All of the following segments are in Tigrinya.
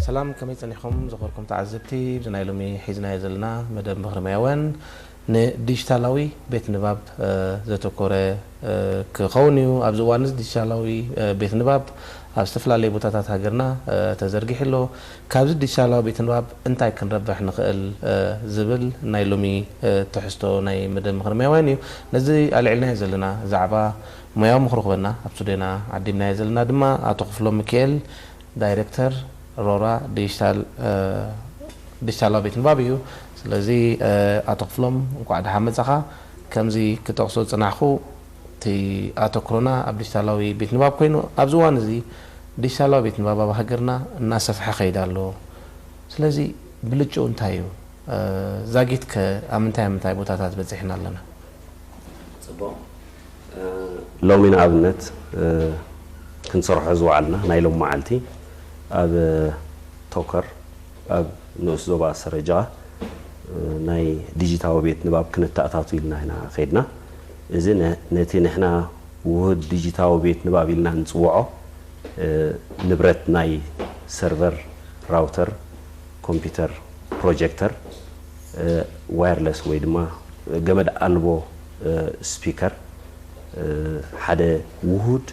ሰላም፣ ከመይ ጸኒሕኩም ዝኸበርኩም ተዓዘብቲ? ኣብዚ ናይ ሎሚ ሒዝናዮ ዘለና መደብ ምኽሪ ሞያውያን ንዲጂታላዊ ቤት ንባብ፣ እ፣ ዘተኮረ፣ እ፣ ክኸውን እዩ። ኣብዚ እዋን እዚ ዲጂታላዊ፣ እ፣ ቤት ንባብ ኣብ ዝተፈላለዩ ቦታታት ሃገርና፣ እ፣ ተዘርጊሑ ኣሎ። ካብዚ ዲጂታላዊ ቤት ንባብ እንታይ ክንረብሕ ንኽእል፣ እ፣ ዝብል ናይ ሎሚ፣ እ፣ ትሕዝቶ ናይ መደብ ምኽሪ ሞያውያን እዩ። ነዚ ኣልዒልናዮ ዘለና ዛዕባ ሞያዊ ምኽሪ ክበና ኣብ ስቱድዮና ዓዲምናዮ ዘለና ድማ ኣቶ ክፍሎም ሚካኤል፣ ዳይሬክተር ሮራ ዲጂታል፣ እ፣ ዲጂታላዊ ቤት ንባብ እዩ። ስለዚ፣ እ፣ ኣቶ ክፍሎም፣ እንኳዕ ደሓን መጻኻ። ከምዚ ክጠቕሶ ዝጸናሕኩ፣ እቲ ኣተኩሮና ኣብ ዲጂታላዊ ቤት ንባብ ኮይኑ፣ ኣብዚ እዋን እዚ ዲጂታላዊ ቤት ንባብ ኣብ ሃገርና እናሰፍሐ ከይድ ኣሎ። ስለዚ ብልጭኡ እንታይ እዩ? እ፣ ዛጊት ከ ኣብ ምንታይ ኣብ ምንታይ ቦታታት በጺሕና ኣለና? ጽቡቕ። እ፣ ሎሚ ንኣብነት፣ እ፣ ክንሰርሖ ዝወዓልና ናይ ሎም መዓልቲ ኣብ ቶከር፣ ኣብ ንኡስ ዞባ ሰረጃ፣ እ፣ ናይ ዲጂታዊ ቤት ንባብ ክነተኣታቱ ኢልና ኢና ከይድና። እዚ ነ-፣ ነቲ ንሕና ውሁድ ዲጂታዊ ቤት ንባብ ኢልና ንጽውዖ፣ እ፣ ንብረት ናይ ሰርቨር፣ ራውተር፣ ኮምፒውተር፣ ፕሮጀክተር፣ እ፣ ዋየርለስ ወይ ድማ ገመድ ኣልቦ፣ እ፣ ስፒከር፣ እ፣ ሓደ ውሁድ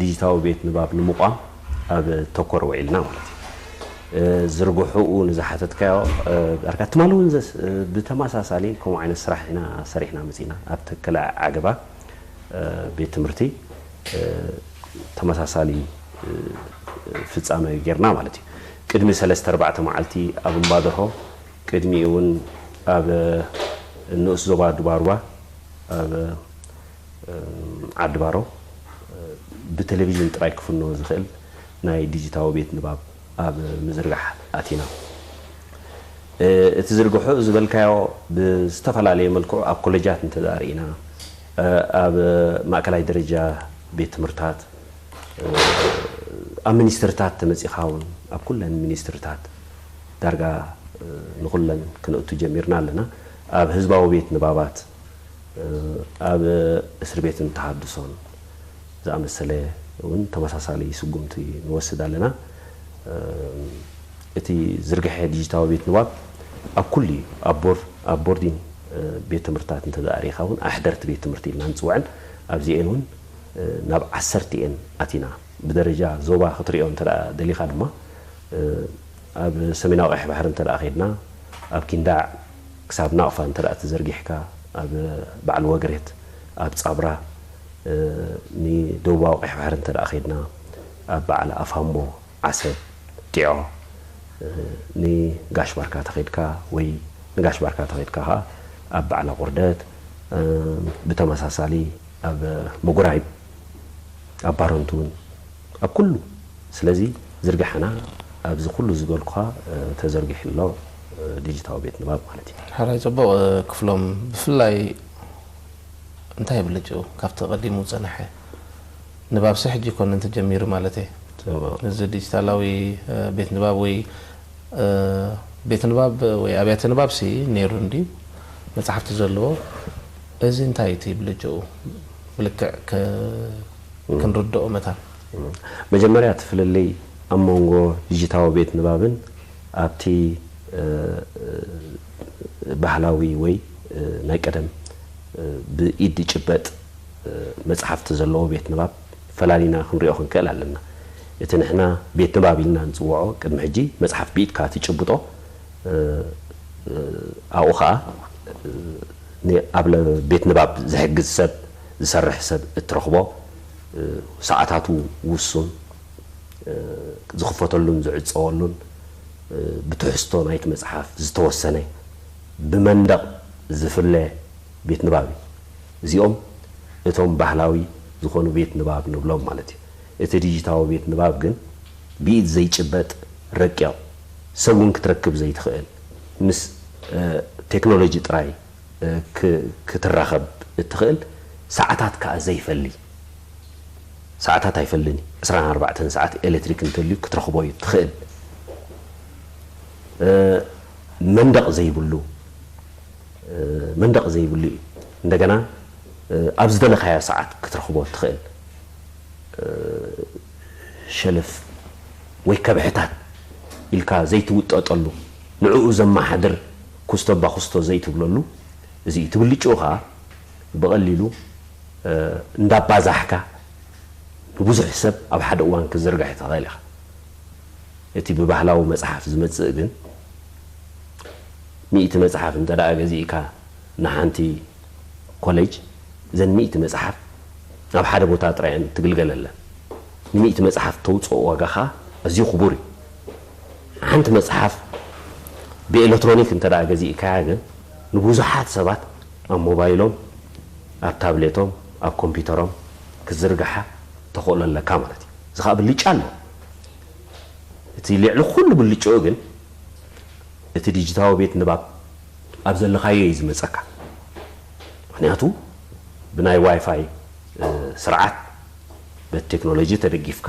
ዲጂታዊ ቤት ንባብ ንምቋም ኣብ ተኮር ውዒልና ማለት እዩ። እ፣ ዝርግሕኡ ንዝሓተትካዮ፣ እ፣ ዳርጋ ትማሊ እውን ዘስ-፣ እ፣ ብተመሳሳሊ ከምኡ ዓይነት ስራሕ ኢና ሰሪሕና መጺና ኣብ ተከለ ዓገባ፣ እ፣ ቤት ትምህርቲ፣ እ፣ ተመሳሳሊ፣ እ፣ ፍጻመ ጌርና ማለት እዩ። ቅድሚ ሰለስተ ኣርባዕተ መዓልቲ ኣብ እምባደርሆ፣ ቅድሚኡ እውን ኣብ፣ እ፣ ንኡስ ዞባ ዱባሩባ፣ ኣብ፣ እ፣ ዓዲ ባሮ፣ እ፣ ብቴሌቪዥን ጥራይ ክፍኖ ዝኽእል ናይ ዲጂታዊ ቤት ንባብ ኣብ ምዝርጋሕ ኣቲና። እ፣ እቲ ዝርግሑ ዝበልካዮ ብዝተፈላለየ መልክዑ ኣብ ኮሌጃት እንተ ደኣ ርኢና፣ እ፣ ኣብ ማእከላይ ደረጃ ቤት ትምህርታት፣ እ፣ ኣብ ሚኒስትርታት ተመጺኻ እውን ኣብ ኩለን ሚኒስትርታት ዳርጋ፣ እ፣ ንኹለን ክነእቱ ጀሚርና ኣለና። ኣብ ህዝባዊ ቤት ንባባት፣ እ፣ ኣብ እስር ቤትን ተሃድሶን ዝኣመሰለ እውን ተመሳሳሊ ስጉምቲ ንወስድ ኣለና። እ፣ እቲ ዝርግሐ ዲጂታዊ ቤት ንባብ ኣብ ኩሉ እዩ። ኣብ ቦር-፣ ኣብ ቦርዲን፣ እ፣ ቤት ትምህርትታት እንተ ደኣ ርኢኻ እውን ኣሕደርቲ ቤት ትምህርቲ ኢልና ንጽውዐን ኣብዚኤን እውን፣ እ፣ ናብ ዓሰርተ እየን ኣቲና። ብደረጃ ዞባ ክትሪኦ እንተ ደኣ ደሊኻ ድማ፣ እ፣ ኣብ ሰሜናዊ ቀይሕ ባሕሪ እንተ ደኣ ኸይድና፣ ኣብ ኪንዳዕ ክሳብ ናቕፋ እንተ ደኣ ተዘርጊሕካ፣ ኣብ በዓል ወግሬት፣ ኣብ ጻብራ፣ እ፣ ንደቡባዊ ቀይሕ ባሕሪ እንተ ደኣ ኸይድና፣ ኣብ በዓል ኣፋሞ፣ ዓሰብ፣ ጢዖ፣ እ፣ ንጋሽ ባርካ ተኸይድካ ወይ ንጋሽ ባርካ ተኸይድካ ኸኣ ኣብ በዓል ኣቑርደት፣ እ፣ ብተመሳሳሊ ኣብ ምጉራይ፣ ኣብ ባረንቱ እውን፣ ኣብ ኩሉ። ስለዚ ዝርግሓና ኣብዚ ኩሉ ዝበልኩኻ፣ እ፣ ተዘርጊሑ ኣሎ፣ እ፣ ዲጂታዊ ቤት ንባብ ማለት እዩ። ሕራይ ጽቡቕ፣ እ፣ ክፍሎም፣ ብፍላይ እንታይ ብልጭኡ ካብቲ ቀዲሙ ዝጸንሐ ንባብሲ ሕጂ ይኮነን ተጀሚሩ ማለት እየ። ጽቡቕ። ነዚ ዲጂታላዊ፣ እ፣ ቤት ንባብ ወይ፣ እ፣ ቤት ንባብ ወይ ኣብያተ ንባብሲ ነይሩ እንድዩ መጽሓፍቲ ዘለዎ። እዚ እንታይ እቲ ብልጭኡ ብልክዕ ከ-፣ እም። ክንርድኦ መታን? እም። መጀመርያ እቲ ፍልልይ ኣብ መንጎ ዲጂታዊ ቤት ንባብን ኣብቲ፣ እ፣ እ፣ ባህላዊ ወይ፣ እ፣ ናይ ቀደም፣ እ፣ ብኢድ ዝጭበጥ፣ እ፣ መጽሓፍቲ ዘለዎ ቤት ንባብ ፈላሊና ክንሪኦ ክንክእል ኣለና። እቲ ንሕና ቤት ንባብ ኢልና ንጽውዖ ቅድሚ ሕጂ መጽሓፍ ብኢድካ ትጭብጦ፣ እ፣ እ፣ ኣብኡ ኸኣ፣ እ፣ ን-፣ ኣብ ለ-፣ ቤት ንባብ ዝሕግዝ ሰብ፣ ዝሰርሕ ሰብ እትረኽቦ፣ እ፣ ሰዓታቱ ውሱን፣ እ፣ ዝኽፈተሉን ዝዕጸወሉን፣ እ፣ ብትሕዝቶ ናይቲ መጽሓፍ ዝተወሰነ፣ ብመንደቕ ዝፍለ ቤት ንባብ እዩ። እዚኦም እቶም ባህላዊ ዝኾኑ ቤት ንባብ ንብሎም ማለት እዩ። እቲ ዲጂታዊ ቤት ንባብ ግን ብኢድ ዘይጭበጥ ረቂቕ፣ ሰብ እውን ክትረክብ ዘይትኽእል፣ ምስ፣ እ፣ ቴክኖሎጂ ጥራይ፣ እ፣ ክ-፣ ክትራኸብ እትኽእል፣ ሰዓታት ከኣ ዘይፈሊ፣ ሰዓታት ኣይፈልን እዩ። ዕስራን ኣርባዕተን ሰዓት ኤሌክትሪክ እንተልዩ ክትረኽቦ እዩ ትኽእል። እ፣ መንደቕ ዘይብሉ፣ እ፣ መንደቕ ዘይብሉ እዩ። እንደገና፣ እ፣ ኣብ ዝደለኻዮ ሰዓት ክትረኽቦ ትኽእል፣ እ፣ ሸልፍ ወይ ከብሕታት ኢልካ ዘይትውጠጠሉ፣ ንዕኡ ዘመሓድር ኩስቶ ኣባ ኩስቶ ዘይትብለሉ፣ እዚ እዩ። እቲ ብልጭኡ ኸዓ ብቐሊሉ እንዳባዛሕካ ንብዙሕ ሰብ ኣብ ሓደ እዋን ክትዝርጋሕ ትኽእል ኢኻ። እቲ ብባህላዊ መጽሓፍ ዝመጽእ ግን፣ ሚእቲ መጽሓፍ እንተ ደኣ ገዚእካ ንሓንቲ ኮሌጅ፣ እዘን ሚእቲ መጽሓፍ ናብ ሓደ ቦታ ጥራይ እየን ትግልገለለን። ንሚእቲ መጽሓፍ ተውፅኦ ዋጋ ኸዓ ኣዝዩ ክቡር እዩ። ሓንቲ መጽሓፍ ብኤሌክትሮኒክ እንተ ደኣ ገዚእካያ ግን፣ ንብዙሓት ሰባት ኣብ ሞባይሎም፣ ኣብ ታብሌቶም፣ ኣብ ኮምፒውተሮም ክትዝርግሓ ተኽእሎ ኣለካ ማለት እዩ። እዚ ኸዓ ብልጫ ኣለዎ። እቲ ልዕሊ ኩሉ ብልጭኡ ግን፣ እቲ ዲጂታዊ ቤት ንባብ ኣብ ዘለኻዮ እዩ ዝመጸካ። ምኽንያቱ ብናይ ዋይፋይ ስርዓት፣ በቲ ቴክኖሎጂ ተደጊፍካ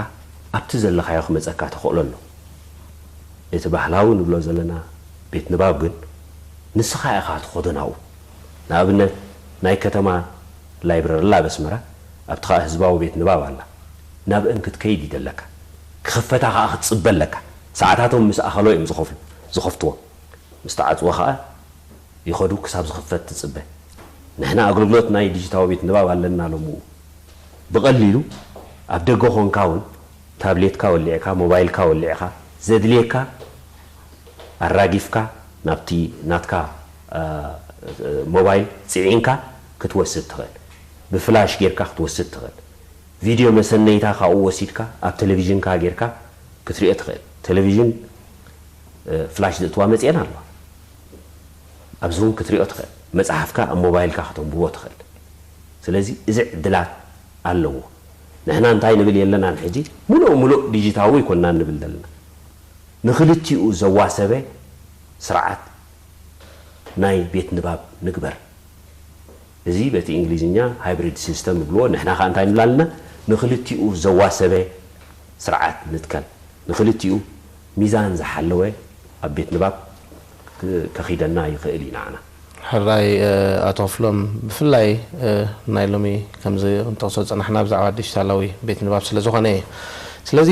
ኣብቲ ዘለኻዮ ክመጸካ ተኽእሎ ኣሎ። እቲ ባህላዊ ንብሎ ዘለና ቤት ንባብ ግን ንስኻ ኢኻ ትኸዶ ናብኡ። ንኣብነት ናይ ከተማ ላይብረሪ ኣላ ኣብ ኣስመራ፣ ኣብቲ ኸኣ ህዝባዊ ቤት ንባብ ኣላ። ናብአን ክትከይድ እዩ ዘለካ። ክኽፈታ ኸኣ ክትጽበ ኣለካ። ሰዓታቶም ምስ ኣኸሎ እዮም ዝኸፍሉ፣ ዝኸፍትዎ። ምስ ተዓጽወ ኸኣ ይኸዱ ክሳብ ዝኽፈት ትጽበ። ንሕና ኣገልግሎት ናይ ዲጂታዊ ቤት ንባብ ኣለና ሎምኡ። ብቐሊሉ ኣብ ደገ ኾንካ እውን ታብሌትካ ወሊዕካ፣ ሞባይልካ ወሊዕካ፣ ዘድልየካ ኣራጊፍካ ናብቲ ናትካ ሞባይል ጽዒንካ ክትወስድ ትኽእል። ብፍላሽ ጌርካ ክትወስድ ትኽእል። ቪድዮ መሰነይታ ካብኡ ወሲድካ ኣብ ቴሌቪዥንካ ጌርካ ክትሪኦ ትኽእል። ቴሌቪዥን ፍላሽ ዘእትዋ መጽኤን ኣለዋ። ኣብዚ እውን ክትሪኦ ትኽእል። መጽሓፍካ ኣብ ሞባይልካ ከተንብቦ ትኽእል። ስለዚ እዚ ዕድላት ኣለዎ። ንሕና እንታይ ንብል የለናን ሕጂ፣ ሙሉእ ሙሉእ ዲጂታዊ ኣይኮንናን ንብል ዘለና። ንኽልቲኡ ዘዋሰበ ስርዓት ናይ ቤት ንባብ ንግበር። እዚ በቲ እንግሊዝኛ ሃይብሪድ ሲስተም ይብልዎ። ንሕና ኸኣ እንታይ ንብል ኣለና? ንኽልቲኡ ዘዋሰበ ስርዓት ንትከል። ንኽልቲኡ ሚዛን ዝሓለወ ኣብ ቤት ንባብ ከኺደና ይኽእል እዩ ንዓና። ሕራይ ኣቶ ክፍሎም፣ ብፍላይ ናይ ሎሚ ከምዚ ክንጠቕሶ ዝጸናሕና ብዛዕባ ዲጂታላዊ ቤት ንባብ ስለ ዝኾነ እዩ። ስለዚ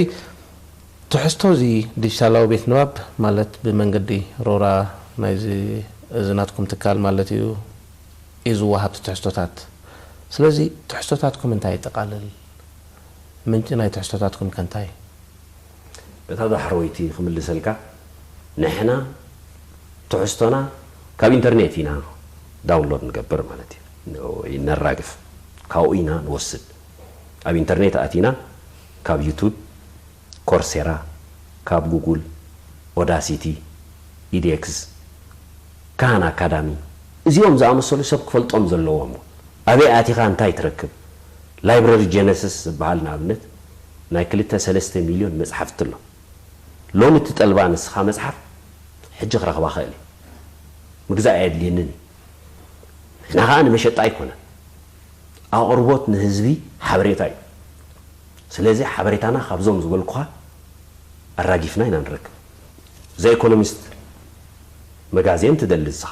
ትሕዝቶ እዚ ዲጂታላዊ ቤት ንባብ ማለት ብመንገዲ ሮራ ናይዚ እዚ ናትኩም ትካል ማለት እዩ እዩ ዝወሃብ ትሕዝቶታት። ስለዚ ትሕዝቶታትኩም እንታይ የጠቓልል? ምንጪ ናይ ትሕዝቶታትኩም ከ እንታይ? በታ ዳሕረወይቲ ክምልሰልካ፣ ንሕና ትሕዝቶና ካብ ኢንተርኔት ኢና ዳውንሎድ ንገብር ማለት እዩ፣ ነራግፍ፣ ካብኡ ኢና ንወስድ። ኣብ ኢንተርኔት ኣቲና ካብ ዩቱብ፣ ኮርሴራ፣ ካብ ጉጉል፣ ኦዳሲቲ፣ ኢዴክስ፣ ካሃን ኣካዳሚ፣ እዚኦም ዝኣመሰሉ ሰብ ክፈልጦም ዘለዎም። ኣበይ ኣቲኻ እንታይ ትረክብ? ላይብረሪ ጀነሲስ ዝበሃል ንኣብነት ናይ ክልተ ሰለስተ ሚልዮን መጽሓፍቲ ኣሎ። ሎሚ እትጠልባ ንስኻ መጽሓፍ ሕጂ ክረኽባ ክእል እየ። ምግዛእ ኣየድልየንን እዩ። ንሕና ኸኣ ንመሸጣ ኣይኮነን። ኣቕርቦት ንህዝቢ ሓበሬታ እዩ። ስለዚ ሓበሬታና ካብዞም ዝበልኩኻ ኣራጊፍና ኢና ንረክብ። ዘ ኢኮኖሚስት መጋዜን ትደሊ ንስኻ፣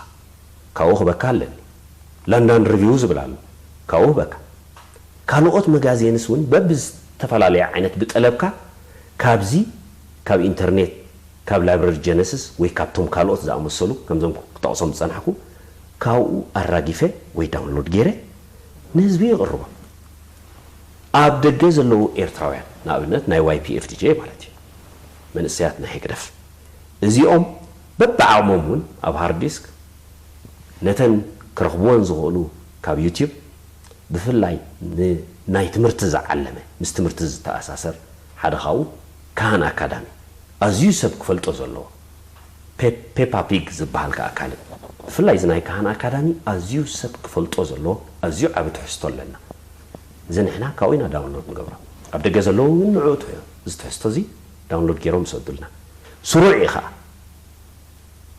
ካብኡ ክበካ ኣለኒ። ለንደን ሪቪው ዝብል ኣሎ፣ ካብኡ ክበካ። ካልኦት መጋዜንስ እውን በብዝተፈላለየ ዓይነት ብጠለብካ ካብዚ ካብ ኢንተርኔት ካብ ላይብረሪ ጀነሲስ ወይ ካብቶም ካልኦት ዝኣመሰሉ ከምዞም ክጠቕሶም ዝጸናሕኩ ካብኡ ኣራጊፈ ወይ ዳውንሎድ ገይረ ንህዝቢ ይቕርቦ። ኣብ ደገ ዘለዉ ኤርትራውያን ንኣብነት ናይ ዋይ ፒ ኤፍ ዲ ጄ ማለት እዩ መንእሰያት ናይ ህግደፍ እዚኦም በብዓቕሞም እውን ኣብ ሃርድ ዲስክ ነተን ክረኽብወን ዝኽእሉ ካብ ዩቲዩብ ብፍላይ ንናይ ትምህርቲ ዝዓለመ ምስ ትምህርቲ ዝተኣሳሰር ሓደ ካብኡ ካህን ኣካዳሚ ኣዝዩ ሰብ ክፈልጦ ዘለዎ ፔፓ ፒግ ዝበሃል ከኣ ካልእ ብፍላይ እዚ ናይ ካህን ኣካዳሚ ኣዝዩ ሰብ ክፈልጦ ዘለዎ ኣዝዩ ዓቢ ትሕዝቶ ኣለና። እዚ ንሕና ካብኡ ኢና ዳውንሎድ ንገብሮ። ኣብ ደገ ዘለዉ እውን ንዕኡ እዚ ትሕዝቶ እዚ ዳውንሎድ ገይሮም ይሰዱልና። ስሩዕ እዩ ከኣ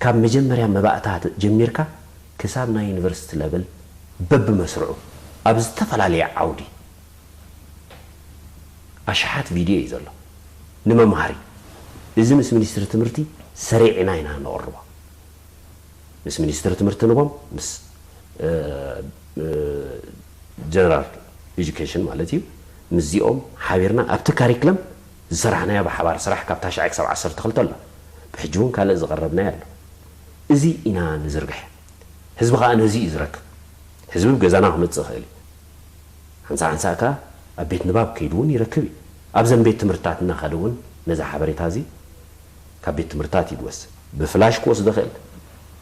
ካብ መጀመርያ መባእታ ጀሚርካ ክሳብ ናይ ዩኒቨርሲቲ ለብል በብመስርዑ ኣብ ዝተፈላለየ ዓውዲ ኣሽሓት ቪድዮ እዩ ዘሎ ንመምሃሪ። እዚ ምስ ሚኒስትሪ ትምህርቲ ሰሪዕና ኢና ነቕርቦ። ምስ ሚኒስትሪ ትምህርቲ ንቦም ምስ ጀነራል ኤጁኬሽን ማለት እዩ ምስዚኦም ሓቢርና ኣብቲ ካሪክለም ዝሰራሕናዮ ብሓባር ስራሕ ካብ ታሽዓይ ክሳብ ዓሰርተ ክልተ ኣሎ። ሕጂ እውን ካልእ ዝቐረብናይ ኣሎ። እዚ ኢና ንዝርግሕ። ህዝቢ ከኣ ነዚ እዩ ዝረክብ። ህዝቢ ብገዛና ክመጽእ ይኽእል እዩ። ሓንሳእ ሓንሳእ ከኣ ኣብ ቤት ንባብ ከይዱ እውን ይረክብ እዩ። ኣብዘን ቤት ትምህርትታት እናኸደ እውን ነዚ ሓበሬታ እዚ ካብ ቤት ትምህርትታት እዩ ዝወስድ። ብፍላሽ ክወስዶ ይኽእል፣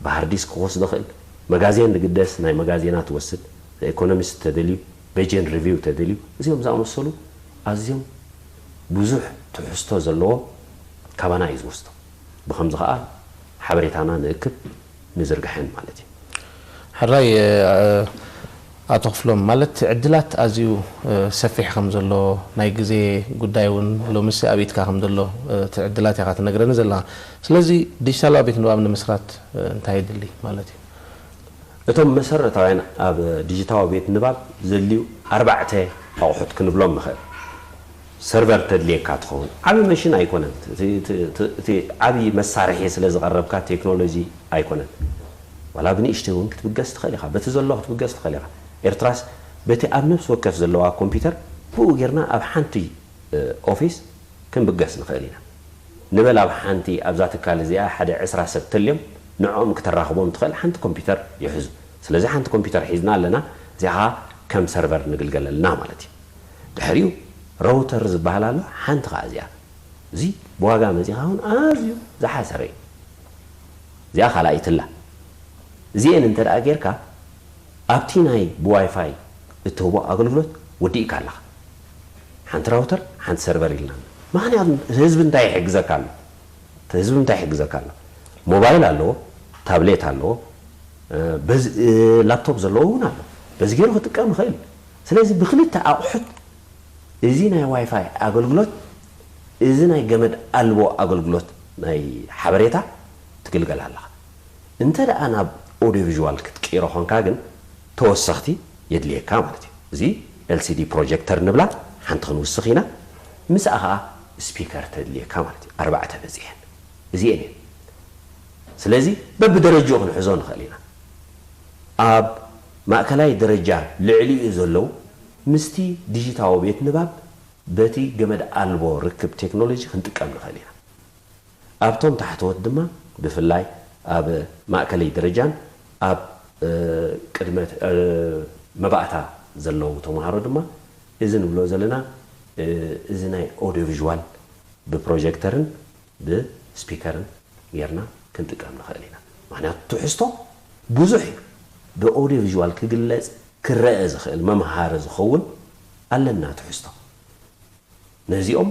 ብሃርድ ዲስክ ክወስዶ ይኽእል። መጋዜን ንግደስ ናይ መጋዜና ትወስድ፣ ኢኮኖሚስት ተደልዩ፣ ቤጀን ሪቪው ተደልዩ፣ እዚኦም ዝኣመሰሉ ኣዝዮም ብዙሕ ትሕዝቶ ዘለዎ ካባና እዩ ዝወስዶ። ብኸምዚ ኸኣ ሓበሬታና ንእክብ ንዝርግሐን ማለት እዩ። ሕራይ ኣቶ ክፍሎም፣ ማለት ዕድላት ኣዝዩ ሰፊሕ ከም ዘሎ ናይ ግዜ ጉዳይ እውን ሎምስ ኣብ ኢድካ ከም ዘሎ እቲ ዕድላት ኢኻ ትነግረኒ ዘለኻ። ስለዚ ዲጂታላዊ ቤት ንባብ ንምስራት እንታይ የድሊ ማለት እዩ? እቶም መሰረታውያን ኣብ ዲጂታዊ ቤት ንባብ ዘድልዩ ኣርባዕተ ኣቑሑት ክንብሎም ንኽእል። ሰርቨር ተድልየካ ትኸውን። ዓቢ መሽን ኣይኮነን፣ እቲ ዓቢ መሳርሒ ስለ ዝቐረብካ ቴክኖሎጂ ኣይኮነን። ዋላ ብንእሽተይ እውን ክትብገስ ትኽእል ኢኻ፣ በቲ ዘሎ ክትብገስ ትኽእል ኢኻ። ኤርትራስ በቲ ኣብ ነፍሲ ወከፍ ዘለዋ ኮምፒውተር ብኡ ጌርና ኣብ ሓንቲ ኦፊስ ክንብገስ ንኽእል ኢና። ንበል ኣብ ሓንቲ ኣብዛ ትካል እዚኣ ሓደ ዕስራ ሰብ ተልዮም ንዕኦም ክተራኽቦም ትኽእል ሓንቲ ኮምፒውተር ይሕዙ። ስለዚ ሓንቲ ኮምፒውተር ሒዝና ኣለና፣ እዚኣ ኸዓ ከም ሰርቨር ንግልገለልና ማለት እዩ። ድሕሪኡ ራውተር ዝበሃል ኣሎ፣ ሓንቲ ኸዓ እዚኣ። እዚ ብዋጋ መጺኻ እውን ኣዝዩ ዝሓሰረ እዩ። እዚኣ ካልኣይትላ። እዚኤን እንተ ደኣ ጌርካ ኣብቲ ናይ ብዋይፋይ እትህቦ ኣገልግሎት ወዲእካ ኣለኻ። ሓንቲ ራውተር ሓንቲ ሰርቨር ኢልና። ምኽንያቱ ህዝቢ እንታይ ይሕግዘካ ኣሎ? ህዝቢ እንታይ ይሕግዘካ ኣሎ? ሞባይል ኣለዎ፣ ታብሌት ኣለዎ፣ ላፕቶፕ ዘለዎ እውን ኣሎ። በዚ ገይሩ ክጥቀም ይኽእል። ስለዚ ብክልተ ኣቑሑት እዚ ናይ ዋይፋይ ኣገልግሎት፣ እዚ ናይ ገመድ ኣልቦ ኣገልግሎት ናይ ሓበሬታ ትግልገል ኣለኻ። እንተ ደኣ ናብ ኦዲዮ ቪዥዋል ክትቅይሮ ኾንካ ግን ተወሰኽቲ የድልየካ ማለት እዩ። እዚ ኤልሲዲ ፕሮጀክተር ንብላ ሓንቲ ክንውስኽ ኢና። ምስኣ ኸዓ ስፒከር ተድልየካ ማለት እዩ። ኣርባዕተ በጺሐን እዚኤን እየን። ስለዚ በብደረጅኡ ክንሕዞ ንኽእል ኢና። ኣብ ማእከላይ ደረጃ ልዕሊኡ ዘለዉ ምስቲ ዲጂታዊ ቤት ንባብ በቲ ገመድ ኣልቦ ርክብ ቴክኖሎጂ ክንጥቀም ንኽእል ኢና። ኣብቶም ታሕተዎት ድማ ብፍላይ ኣብ ማእከለይ ደረጃን ኣብ ቅድመ መባእታ ዘለዉ ተምሃሮ ድማ እዚ ንብሎ ዘለና እዚ ናይ ኦዲዮ ቪዥዋል ብፕሮጀክተርን ብስፒከርን ጌርና ክንጥቀም ንኽእል ኢና። ምኽንያቱ ትሕዝቶ ብዙሕ እዩ። ብኦዲዮ ቪዥዋል ክግለጽ ክረአ ዝኽእል መምሃሪ ዝኸውን ኣለና ትሕዝቶ። ነዚኦም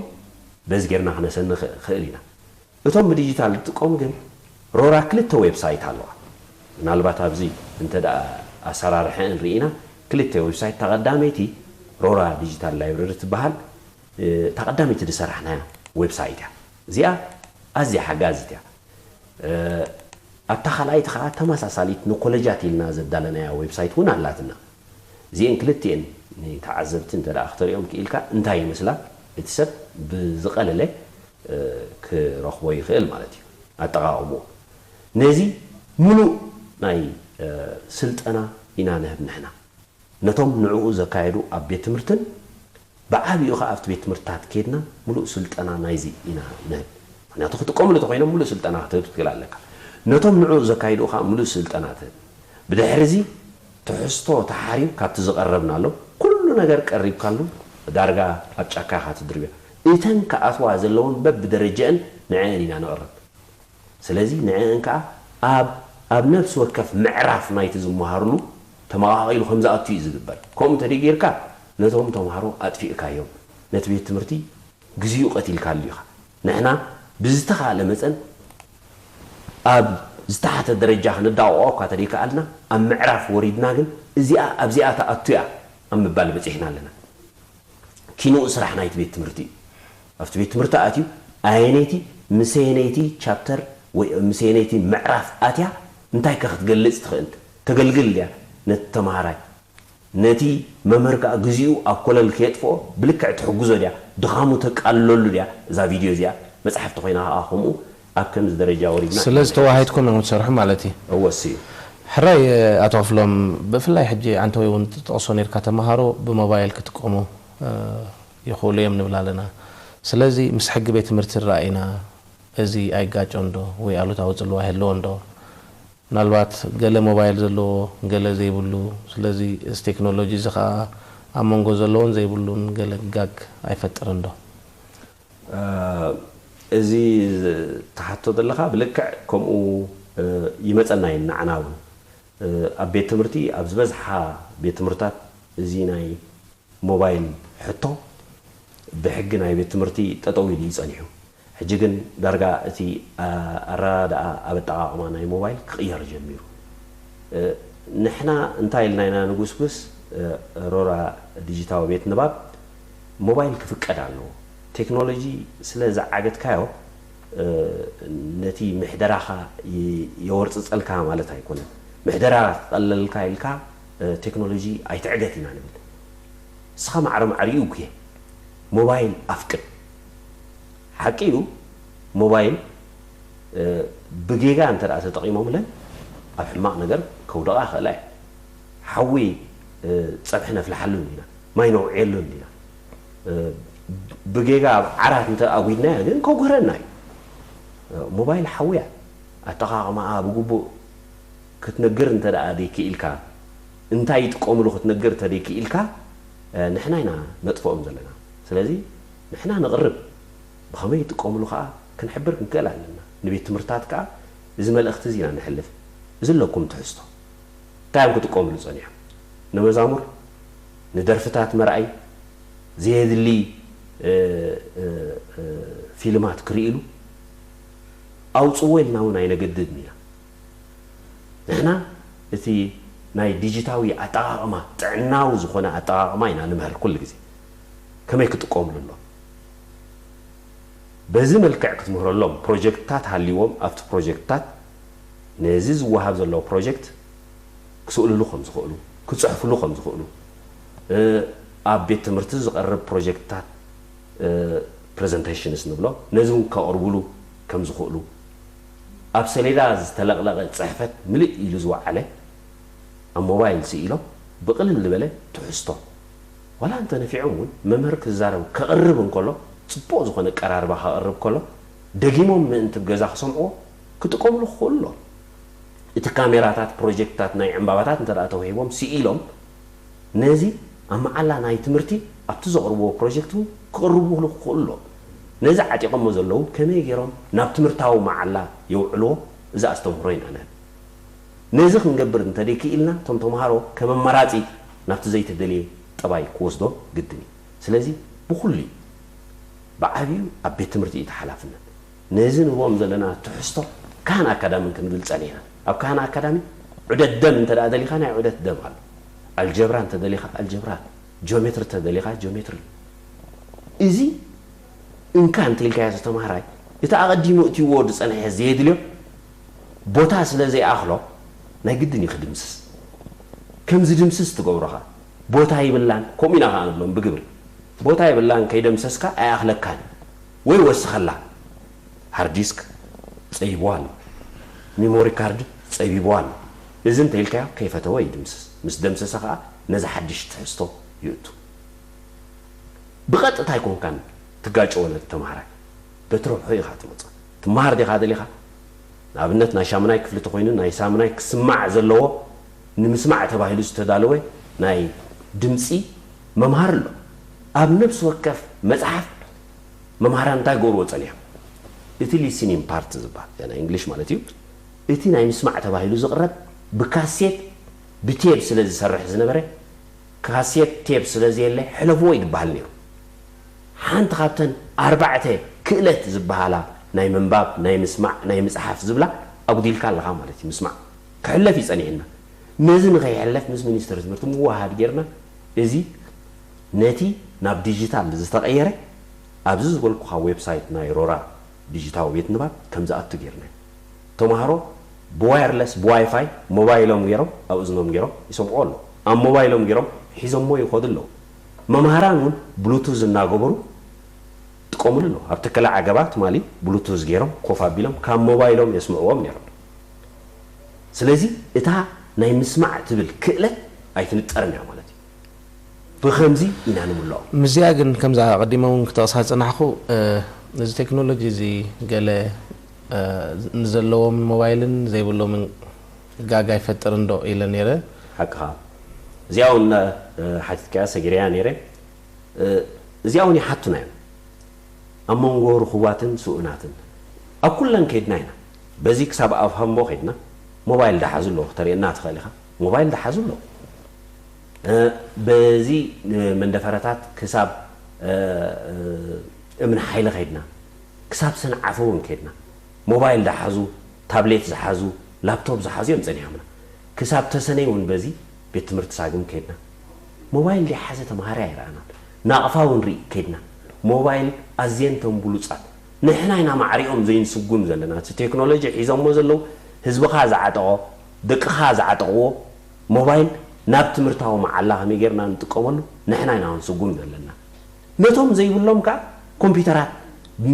በዚ ጌርና ክነሰኒ ንኽእል ኢና። እቶም ብዲጂታል ዝጥቀሙ ግን ሮራ ክልተ ዌብሳይት ኣለዋ። ምናልባት ኣብዚ እንተ ደኣ ኣሰራርሐአን ርኢና ክልተ ዌብሳይት፣ እታ ቀዳመይቲ ሮራ ዲጂታል ላይብረሪ ትበሃል። እታ ቀዳመይቲ ዝሰራሕናያ ዌብሳይት እያ። እዚኣ ኣዝያ ሓጋዚት እያ። ኣብታ ካልኣይቲ ኸዓ ተመሳሳሊት ንኮለጃት ኢልና ዘዳለናያ ዌብሳይት እውን ኣላትና። እዚኤን ክልቲኤን ንተዓዘብቲ እንተ ደኣ ክተርእዮም ክኢልካ እንታይ ይመስላ እቲ ሰብ ብዝቐለለ ክረኽቦ ይኽእል ማለት እዩ ኣጠቓቕምኡ። ነዚ ምሉእ ናይ ስልጠና ኢና ንህብ ንሕና። ነቶም ንዕኡ ዘካየዱ ኣብ ቤት ትምህርትን ብዓቢኡ ኸዓ ኣብቲ ቤት ትምህርትታት ከይድና ምሉእ ስልጠና ናይዚ ኢና ንህብ። ምኽንያቱ ክጥቀምሉ ተኾይኖም ምሉእ ስልጠና ክትህብ ትኽእል ኣለካ። ነቶም ንዕኡ ዘካይድኡ ኸዓ ምሉእ ስልጠና ትህብ። ብድሕሪ እዚ ትሕዝቶ ተሓርዩ ካብቲ ዝቐረብናሎም ኩሉ ነገር ቀሪብካሉ ዳርጋ ኣብ ጫካ ኢኻ ትድርብዮ። እተን ክኣትዋ ዘለወን በብደረጀአን ንዐአን ኢና ነቕርብ። ስለዚ ንዐአን ከኣ ኣብ ኣብ ነፍሲ ወከፍ ምዕራፍ ናይቲ ዝመሃርሉ ተመቓቒሉ ከም ዝኣቱ እዩ ዝግበር። ከምኡ እንተደይ ጌርካ ነቶም ተምሃሮ ኣጥፊእካዮም፣ ነቲ ቤት ትምህርቲ ግዜኡ ቀቲልካሉ ኢኻ። ንሕና ብዝተኻእለ መጠን ኣብ ዝተሓተ ደረጃ ክንዳቕቖ እኳ ተደይከኣልና ኣብ ምዕራፍ ወሪድና ግን እዚኣ ኣብዚኣ ትኣቱ እያ ኣብ ምባል በጺሕና ኣለና። ኪንኡ ስራሕ ናይቲ ቤት ትምህርቲ እዩ። ኣብቲ ቤት ትምህርቲ ኣትዩ ኣየነይቲ ምሰየነይቲ ቻፕተር ወይ ምሰየነይቲ ምዕራፍ ኣትያ እንታይ ከ ክትገልጽ ትኽእል? ተገልግል ድያ ነቲ ተምሃራይ? ነቲ መምህር ከኣ ግዚኡ ኣብ ኮለል ከየጥፍኦ ብልክዕ ትሕግዞ ድያ? ድኻሙ ተቃልለሉ ድያ? እዛ ቪድዮ እዚኣ መጽሓፍ ተኾይና ከኣ ከምኡ ኣብ ከምዚ ደረጃ ወሪድና። ስለዚ ተዋሃሂድኩም ኢኹም ትሰርሑ ማለት እዩ። እወ እሱ እዩ። ሕራይ ኣቶ ክፍሎም፣ ብፍላይ ሕጂ ዓንተወይ እውን ትጠቕሶ ነርካ ተምሃሮ ብሞባይል ክጥቀሙ ይኽእሉ እዮም ንብል ኣለና። ስለዚ ምስ ሕጊ ቤት ትምህርቲ ንረኣይና እዚ ኣይጋጨን ዶ ወይ ኣሉታዊ ጽልዋ ይህልዎ እንዶ? ምናልባት ገለ ሞባይል ዘለዎ ገለ ዘይብሉ፣ ስለዚ እዚ ቴክኖሎጂ እዚ ኸኣ ኣብ መንጎ ዘለዎን ዘይብሉን ገለ ጋግ ኣይፈጥርን ዶ? እዚ ትሓቶ ዘለኻ ብልክዕ ከምኡ ይመፀና እዩ። ንዓና እውን ኣብ ቤት ትምህርቲ ኣብ ዝበዝሓ ቤት ትምህርታት እዚ ናይ ሞባይል ሕቶ ብሕጊ ናይ ቤት ትምህርቲ ጠጠው ኢሉ እዩ ፀኒሑ። ሕጂ ግን ዳርጋ እቲ ኣረዳድኣ ኣብ ኣጠቓቕማ ናይ ሞባይል ክቕየር ጀሚሩ። ንሕና እንታይ ኢልና ኢና ንጉስጉስ? ሮራ ዲጂታዊ ቤት ንባብ ሞባይል ክፍቀድ ኣለዎ። ቴክኖሎጂ ስለ ዝዓገትካዮ ነቲ ምሕደራኻ የወርፅፀልካ ማለት ኣይኮነን። ምሕደራ ክቐለልካ ኢልካ ቴክኖሎጂ ኣይትዕገት ኢና ንብል። ንስኻ ማዕረ ማዕሪኡ እኩየ ሞባይል ኣፍቅድ። ሓቂ እዩ፣ ሞባይል ብጌጋ እንተ ደኣ ተጠቒሞምለን ኣብ ሕማቕ ነገር ከውድቓ ይኽእላ እየ። ሓዊ ፀብሒ ነፍልሓሉ እንዲና፣ ማይ ነውዕየሉ እንዲና። ብጌጋ ኣብ ዓራት እንተ ኣጒድናያ ግን ከጉህረና እዩ። ሞባይል ሓዊ እያ። ኣጠቓቕማኣ ብግቡእ ክትነግር እንተ ደኣ ደይክኢልካ፣ እንታይ ይጥቀምሉ ክትነግር እንተ ደይክኢልካ፣ ንሕና ኢና ነጥፍኦም ዘለና። ስለዚ ንሕና ንቕርብ፣ ብኸመይ ይጥቀምሉ ከኣ ክንሕብር ክንክእል ኣለና። ንቤት ትምህርታት ከኣ እዚ መልእኽቲ እዚ ኢና ነሕልፍ። እዚ ኣለኩም ትሕዝቶ። እንታይ እዮም ክጥቀምሉ ጸኒሖም? ንመዛሙር፣ ንደርፍታት መርኣይ፣ ዘየድሊ ፊልማት ክርእይሉ ኣውፅዎ ኢልና እውን ኣይነገድድን ኢና። ንሕና እቲ ናይ ዲጂታዊ ኣጠቓቕማ ጥዕናዊ ዝኾነ ኣጠቓቕማ ኢና ንምህር ኩሉ ግዜ። ከመይ ክጥቀምሉ ኣሎ? በዚ መልክዕ ክትምህረሎም ፕሮጀክትታት ሃልይዎም ኣብቲ ፕሮጀክትታት ነዚ ዝወሃብ ዘሎ ፕሮጀክት ክስእልሉ ከም ዝኽእሉ፣ ክፅሕፍሉ ከም ዝኽእሉ፣ ኣብ ቤት ትምህርቲ ዝቐርብ ፕሮጀክትታት ፕሬዘንቴሽንስ ንብሎ ነዚ እውን ከቕርቡሉ ከም ዝኽእሉ፣ ኣብ ሰሌዳ ዝተለቕለቐ ፅሕፈት ምልእ ኢሉ ዝወዓለ ኣብ ሞባይል ስኢሎም ብቕልል ዝበለ ትሕዝቶ ዋላ እንተ ነፊዖም እውን መምህር ክዛረብ ከቕርብ እንከሎ ፅቡቕ ዝኾነ ቀራርባ ከቕርብ ከሎ ደጊሞም ምእንቲ ገዛ ክሰምዕዎ ክጥቀምሉ ክኽእሉ ኣለዎም። እቲ ካሜራታት ፕሮጀክትታት ናይ ዕምባባታት እንተ ተዋሂቦም ስኢሎም ነዚ ኣብ መዓላ ናይ ትምህርቲ ኣብቲ ዘቕርብዎ ፕሮጀክት እውን ክቕርብሉ ክኽእሉ ኣለዎም። ነዚ ዓጢቖሞ ዘለዉ ከመይ ገይሮም ናብ ትምህርታዊ መዓላ የውዕልዎ? እዚ ኣስተምህሮ ኢና ንህብ። ነዚ ክንገብር እንተደይክኢልና እቶም ተምሃሮ ከም ኣማራፂ ናብቲ ዘይተደልየ ጠባይ ክወስዶ ግድን እዩ። ስለዚ ብኹሉ እዩ ብዓብዩ ኣብ ቤት ትምህርቲ እዩ ተሓላፍነት። ነዚ ንህቦም ዘለና ትሕዝቶ ካህን ኣካዳምን ክንብል ጸኒሕና። ኣብ ካህን ኣካዳሚ ዑደት ደም እንተ ደኣ ደሊኻ ናይ ዑደት ደም ኣሎ። ኣልጀብራ እንተ ደሊኻ ኣልጀብራ፣ ጂኦሜትሪ እንተ ደሊኻ ጂኦሜትሪ። እዚ እንካ እንተ ኢልካዮ ተምሃራይ እቲ ኣቐዲሙ እትይዎ ዝጸንሐ ዘየድልዮ ቦታ ስለ ዘይኣኽሎ ናይ ግድን እዩ ክድምስስ። ከም ዝድምስስ ትገብሮ ኸኣ ቦታ ይብላን ከምኡ ኢና ኸኣ ንብሎም ብግብሪ። ቦታ ይብላን ከይደምሰስካ ኣይኣኽለካን ወይ ወስኸላ። ሃርድ ዲስክ ጸቢብዋ ኣሎ፣ ሚሞሪ ካርድ ጸቢብዋ ኣሎ። እዚ እንተ ኢልካዮ ከይፈተወ ይድምስስ። ምስ ደምሰሰ ኸኣ ነዚ ሓድሽ ትሕዝቶ ይእቱ። ብቐጥታ ኣይኮንካን ትጋጨዎ ነቲ ተምሃራይ፣ በቲ ረብሖ ኢኻ ትመጾ። ትመሃር ዲኻ ደሊኻ? ንኣብነት ናይ ሻምናይ ክፍሊ ተኾይኑ ናይ ሳምናይ ክስማዕ ዘለዎ ንምስማዕ ተባሂሉ ዝተዳለወ ናይ ድምጺ መምሃሪ ኣሎ። ኣብ ነብሲ ወከፍ መጽሓፍ መምሃራን እንታይ ገብርዎ ጸኒሖም? እቲ ሊስኒንግ ፓርት ዝበሃል ናይ እንግሊሽ ማለት እዩ። እቲ ናይ ምስማዕ ተባሂሉ ዝቕረብ ብካሴት ብቴብ ስለ ዝሰርሕ ዝነበረ ካሴት ቴፕ ስለ ዘየለ ሕለፍዎ ይግበሃል ነይሩ። ሓንቲ ካብተን ኣርባዕተ ክእለት ዝበሃላ ናይ ምንባብ፣ ናይ ምስማዕ፣ ናይ ምፅሓፍ ዝብላ ኣጉዲልካ ኣለኻ ማለት እዩ። ምስማዕ ክሕለፍ እዩ ፀኒሕና። ነዚ ንኸይሕለፍ ምስ ሚኒስትሪ ትምህርቲ ምውሃድ ጌርና እዚ ነቲ ናብ ዲጂታል ዝተቐየረ ኣብዚ ዝበልኩኻ ዌብሳይት ናይ ሮራ ዲጂታዊ ቤት ንባብ ከም ዝኣቱ ጌርና። ተምሃሮ ብዋየርለስ ብዋይፋይ ሞባይሎም ገይሮም ኣብ እዝኖም ገይሮም ይሰምዑ ኣለዉ። ኣብ ሞባይሎም ገይሮም ሒዞሞ ይኸዱ ኣለዉ። መምሃራን እውን ብሉቱዝ እናገበሩ ይጥቀምሉ ኣለዉ። ኣብ ተከለ ዓገባ ትማሊ ብሉቱዝ ገይሮም ኮፍ ኣቢሎም ካብ ሞባይሎም የስምዕዎም ነይሮም። ስለዚ እታ ናይ ምስማዕ ትብል ክእለት ኣይትንጠርን እያ ማለት እዩ። ብኸምዚ ኢና ንምልኦም። ምስዚኣ ግን ከምዛ ኣቐዲመ እውን ክጠቕሳ ዝጸናሕኩ እዚ ቴክኖሎጂ እዚ ገለ ንዘለዎም ሞባይልን ዘይብሎምን ጋጋ ይፈጥር እንዶ ኢለ ነይረ። ሓቅኻ። እዚኣ እውን ሓቲትካያ ሰጊረያ ነይረ። እዚኣ እውን ይሓቱና እዮም። ኣብ መንጎ ርኹባትን ስኡናትን ኣብ ኩለን ከይድና ኢና። በዚ ክሳብ ኣብ ሃምቦ ከይድና ሞባይል ዳሓዙ ኣለዉ ክተርእየና ትኽእል ኢኻ። ሞባይል ዳሓዙ ኣለዉ። በዚ መንደፈረታት ክሳብ እምኒ ሓይሊ ከይድና ክሳብ ሰንዓፈ እውን ከይድና ሞባይል ዝሓዙ፣ ታብሌት ዝሓዙ፣ ላፕቶፕ ዝሓዙ እዮም ጸኒሖምና። ክሳብ ተሰነይ እውን በዚ ቤት ትምህርቲ ሳግም ከይድና ሞባይል ዘይሓዘ ተምሃራይ ኣይረኣናን። ናቕፋ እውን ርኢ ከይድና ሞባይል ኣዝየን ተን ብሉጻት ንሕና ኢና ማዕሪኦም ዘይንስጉም ዘለና። እቲ ቴክኖሎጂ ሒዞሞ ዘለዉ ህዝብኻ ዝዓጠቖ ደቅኻ ዝዓጠቕዎ ሞባይል ናብ ትምህርታዊ መዓላ ከመይ ጌርና ንጥቀመሉ ንሕና ኢና ክንስጉም ዘለና። ነቶም ዘይብሎም ከኣ ኮምፒተራት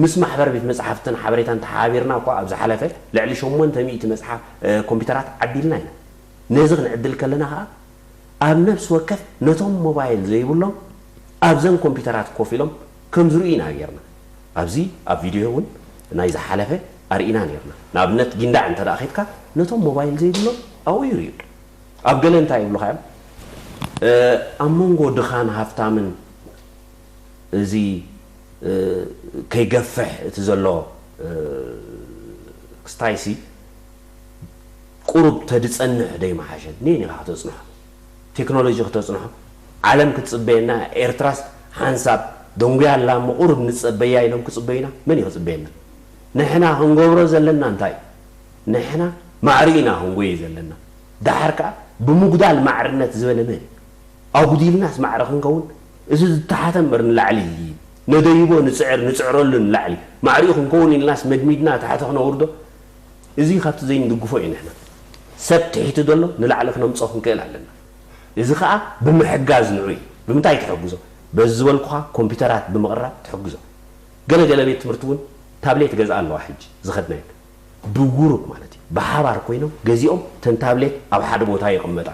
ምስ ማሕበር ቤት መጻሕፍትን ሓበሬታን ተሓባቢርና እኳ ኣብ ዝሓለፈ ልዕሊ ሸሞንተ ሚእቲ መጽሓፍ ኮምፒተራት ዓዲልና ኢና። ነዚ ክንዕድል ከለና ከኣ ኣብ ነፍሲ ወከፍ ነቶም ሞባይል ዘይብሎም ኣብዘን ኮምፒተራት ኮፍ ኢሎም ከም ዝርእዩ ኢና ጌርና። ኣብዚ ኣብ ቪድዮ እውን ናይ ዝሓለፈ ኣርኢና ኔርና። ንኣብነት ጊንዳዕ እንተ ደኣ ኸድካ ነቶም ሞባይል ዘይብሎም ኣብኡ ይርእዩ። ኣብ ገለ እንታይ ይብሉኻ እዮም? ኣብ መንጎ ድኻን ሃፍታምን እዚ ከይገፍሕ እቲ ዘሎ ክስታይሲ ቁሩብ ተድጸንሕ ደይመሓሸን? ኔን ኢኻ ክተጽንሖ? ቴክኖሎጂ ክተጽንሖ? ዓለም ክትጽበየና? ኤርትራስ ሓንሳብ ደንጉያ ኣላ እሞ ቁሩብ ንጸበያ ኢሎም ክጽበዩና? መን እዩ ክጽበየና? ንሕና ክንገብሮ ዘለና እንታይ እዩ? ንሕና ማዕሪኡ ኢና ክንጎይ ዘለና። ደሓር ከኣ ብምጉዳል ማዕርነት ዝበለ መን እዩ? ኣጉዲልናስ ማዕረ ክንከውን እዚ ዝተሓተ እምበር ንላዕሊ ነደይቦ ንጽዕር ንጽዕረሉ ንላዕሊ ማዕሪኡ ክንከውን ኢልናስ መድሚድና ታሕቲ ክነውርዶ እዚ ካብቲ ዘይንድግፎ እዩ። ንሕና ሰብ ትሒቱ ዘሎ ንላዕሊ ክነምጾ ክንክእል ኣለና። እዚ ከኣ ብምሕጋዝ ንዑ እዩ። ብምንታይ ትሕግዞ? በዚ ዝበልኩኻ ኮምፒተራት ብምቕራብ ትሕግዞ። ገለ ገለ ቤት ትምህርቲ እውን ታብሌት ገዝኣ ኣለዋ ሕጂ ዝኸድናየን ብጉሩፕ ማለት እዩ ብሓባር ኮይኖም ገዚኦም ተን ታብሌት ኣብ ሓደ ቦታ የቐመጣ።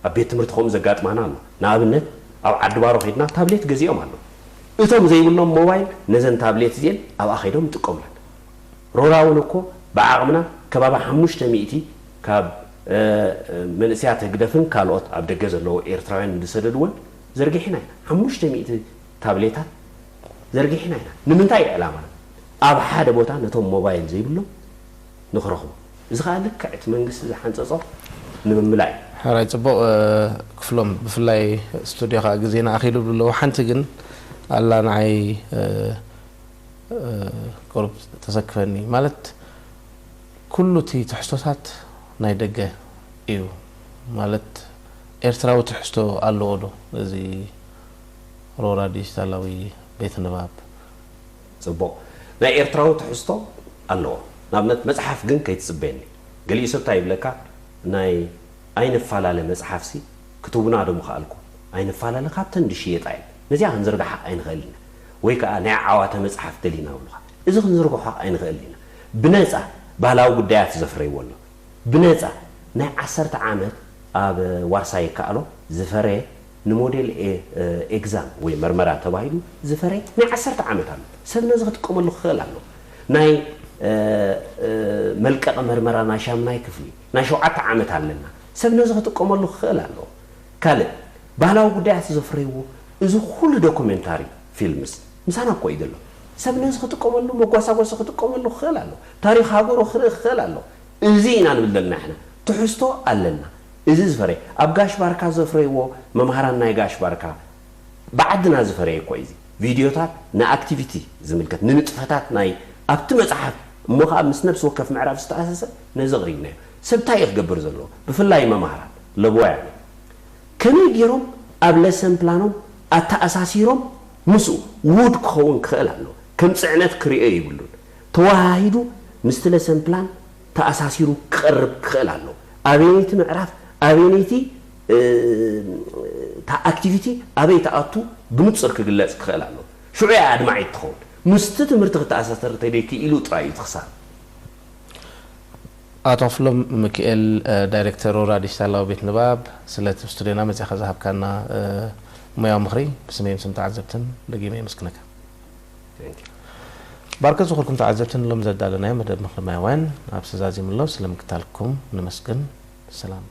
ኣብ ቤት ትምህርቲ ከምኡ ዘጋጥማና ኣሎ። ንኣብነት ኣብ ዓዲ ባሮ ከድና ታብሌት ገዚኦም ኣሎ። እቶም ዘይብሎም ሞባይል ነዘን ታብሌት እዚኤን ኣብኣ ከይዶም ይጥቀሙለን። ሮራ እውን እኮ ብዓቕምና ከባቢ ሓሙሽተ ሚእቲ ካብ መንእስያት ህግደፍን ካልኦት ኣብ ደገ ዘለዉ ኤርትራውያን ዝሰደድወን ዘርጊሕና ኢና። ሓሙሽተ ሚእቲ ታብሌታት ዘርጊሕና ኢና። ንምንታይ እዩ ዕላማና? ኣብ ሓደ ቦታ ነቶም ሞባይል ዘይብሎም ንኽረኽቡ። እዚ ኸዓ ልክዕ እቲ መንግስቲ ዝሓንጸጾ ንምምላእ እዩ። ሕራይ ጽቡቕ ክፍሎም፣ ብፍላይ ስቱድዮ ኸዓ ግዜና ኣኺሉ ብለዎ። ሓንቲ ግን ኣላ ንዓይ ቁሩብ ተሰክፈኒ ማለት ኩሉ እቲ ትሕዝቶታት ናይ ደገ እዩ ማለት ኤርትራዊ ትሕዝቶ ኣለዎ ዶ እዚ ሮራ ዲጂታላዊ ቤት ንባብ? ጽቡቕ ናይ ኤርትራዊ ትሕዝቶ ኣለዎ። ንኣብነት መጽሓፍ ግን ከይትጽበየኒ። ገሊኡ ሰብ እንታይ ይብለካ ናይ ኣይንፋላለ መጽሓፍሲ ክትውና ዶ ምኸኣልኩም? ኣይንፋላለ ካብተን ዝሽየጣ እየን። ነዚኣ ክንዝርግሓ ኣይንኽእል ኢና። ወይ ከኣ ናይ ዓዋተ መጽሓፍ ደሊና ይብሉኻ። እዚ ክንዝርግሖ ኣይንኽእል ኢና። ብነጻ ባህላዊ ጉዳያት ዘፍረይዎ ኣሎ። ብነጻ ናይ ዓሰርተ ዓመት ኣብ ዋርሳይ ይከኣሎ ዝፈረየ ንሞዴል ኤግዛም ወይ መርመራ ተባሂሉ ዝፈረየ ናይ ዓሰርተ ዓመት ኣሎ። ሰብ ነዚ ክጥቀመሉ ክኽእል ኣሎ። ናይ መልቀቂ መርመራ ናይ ሻምናይ ክፍሊ ናይ ሸውዓተ ዓመት ኣለና። ሰብ ነዚ ክጥቀመሉ ክኽእል ኣሎ። ካልእ ባህላዊ ጉዳያት ዘፍረይዎ እዚ ኩሉ ዶኩሜንታሪ ፊልምስ ምሳና እኮ እዩ ዘሎ። ሰብ ነዚ ክጥቀመሉ መጓሳጎሲ ክጥቀመሉ ክኽእል ኣሎ። ታሪኽ ሃገሩ ክርኢ ክኽእል ኣሎ። እዚ ኢና ንብል ዘለና ንሕና። ትሕዝቶ ኣለና። እዚ ዝፈረየ ኣብ ጋሽ ባርካ ዘፍረይዎ መምሃራን ናይ ጋሽ ባርካ ብዓድና ዝፈረየ እኮ እዩ። ቪድዮታት ንኣክቲቪቲ ዝምልከት ንንጥፈታት ናይ ኣብቲ መጽሓፍ እሞ ከዓ ምስ ነብሲ ወከፍ ምዕራፍ ዝተኣሳሰር ነዚ ኣቕሪብናዮ። ሰብ እንታይ እዩ ክገብር ዘለዎ? ብፍላይ መምሃራን ለብዋያን እዮም። ከመይ ገይሮም ኣብ ለሰን ፕላኖም ኣተኣሳሲሮም ምስኡ ውሁድ ክኸውን ክኽእል ኣለዎ። ከም ጽዕነት ክርእዮ የብሉን። ተወሃሂዱ ምስቲ ለሰን ፕላን ተኣሳሲሩ ክቐርብ ክኽእል ኣለዎ። ኣበየነይቲ ምዕራፍ ኣበየነይቲ እታ ኣክቲቪቲ ኣበይ ትኣቱ ብንጹር ክግለጽ ክኽእል ኣለዎ። ሽዑ እያ ኣድማዒት ትኸውን። ምስቲ ትምህርቲ ክተኣሳሰር እንተደይክኢሉ ጥራይ እዩ እቲ ክሳራ። ኣቶ ክፍሎም ሚኪኤል ዳይሬክተር ሮራ ዲጂታላዊ ቤት ንባብ ስለቲ ኣብ ስቱድዮና መጺኻ ዝሃብካና ሙያዊ ምኽሪ ብስመይን ስም ተዓዘብትን ደጊመ የመስግነካ። ባርከት ዝኾንኩም ተዓዘብትን ሎም ዘዳለናዮ መደብ ምኽሪ ማያውያን ኣብ ሰዛዚምሎ ስለምክታልኩም ነመስግን። ሰላም።